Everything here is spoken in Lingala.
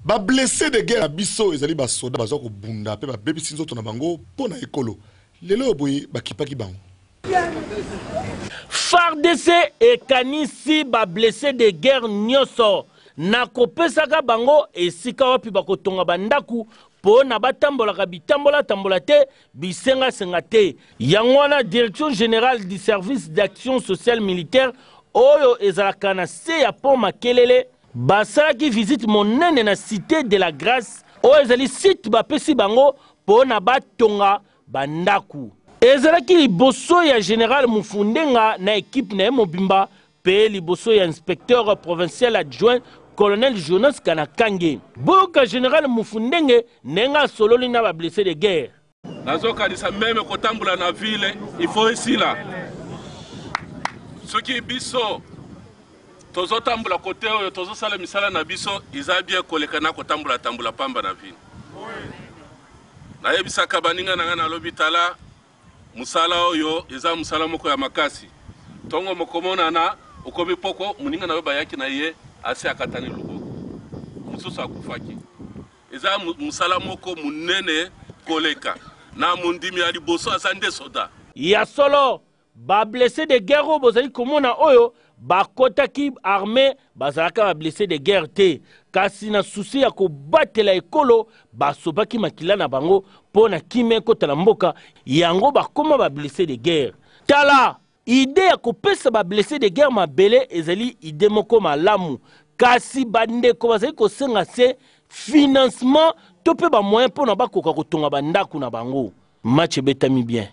Ba blesses de guerre na biso ezali ba soda baza kobunda pe babebisi nzoto na bango po na ekolo. Lelo oyo boye bakipaki bango. Fardc ekanisi ba blesses de guerre nyoso na kopesaka bango esika wapi bakotonga ba ndaku po na batambolaka bitambola tambola te, bisenga senga te. Yango wana Direction generale du service d'action sociale militaire oyo ezalaka na se ya pont Makelele Basalaki visite monene na Cite de la Grace oyo ezali site bapesi bango mpo na batonga ba ndaku. Ezalaki liboso ya General Mufundenga na equipe na ye mobimba mpe liboso ya inspecteur provincial adjoint Colonel Jonas Kanakange. Boyoka General Mufundenge ndenge asololi na ba blesses de guerre. Nazokanisa meme kotambola na ville il faut esila. Soki biso tozotambola kote oyo tozosala misala na biso eza bien koleka na kotambola tambola pamba na ville. Nayebisaka baninga na ngai nalobi tala mosala oyo eza mosala moko ya makasi. Ntongo mokomonana okomi poko moninga na yo bayaki na ye asi akatani loboko mosusu akufaki. Eza musala moko munene koleka na mondimi ya liboso aza nde soda. Ya solo, ba blesses de guerre oyo bozali komona oyo bakotaki armee bazalaka ba blesses de guerre te, kasi na souci ya kobatela ekolo basopaki makila na bango mpo na kimia ekota na mboka, yango bakoma ba blesses de guerre. Tala! Idee ya kopesa ba blesses de guerre mabele ezali idee moko malamu, kasi bandeko bazali kosenga se financement to mpe ba moyens mpo na bakoka kotonga ba ndako na bango. Match ebetami bien.